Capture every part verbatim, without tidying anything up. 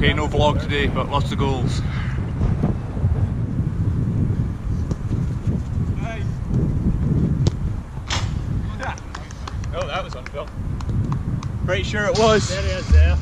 Okay, no vlog today, but lots of goals. Oh, that was on film. Pretty sure it was. There he is there.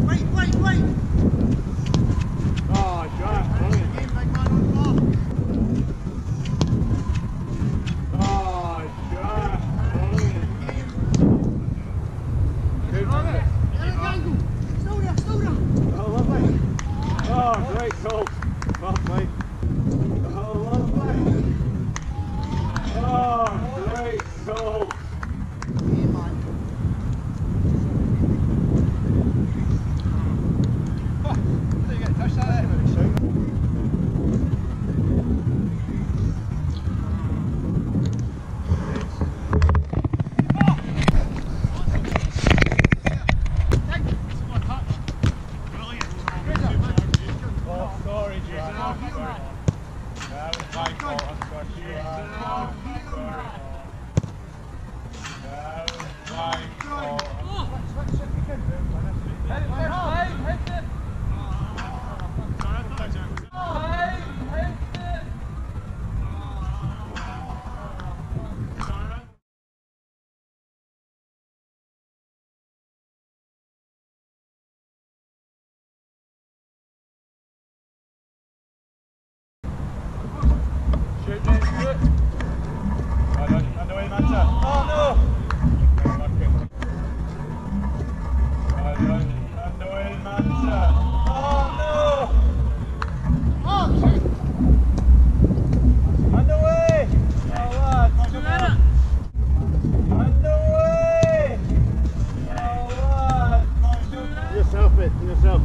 Wait, wait, wait! Oh, shot. Brilliant. Oh, shot. Brilliant. Good. Slow down, slow down. Oh, lovely. Oh, great goal. Well played. Oh, lovely. Oh, great goal. Oh, sorry, Jason. That was my fault. I'm sorry. Shoot, James, shoot. Well done. Underway, Manta. Oh, no! Well done. Underway, Manta. Oh, no! Oh, shit! Underway! Oh, lad. Underway! Oh, lad. Yourself, mate. Yourself.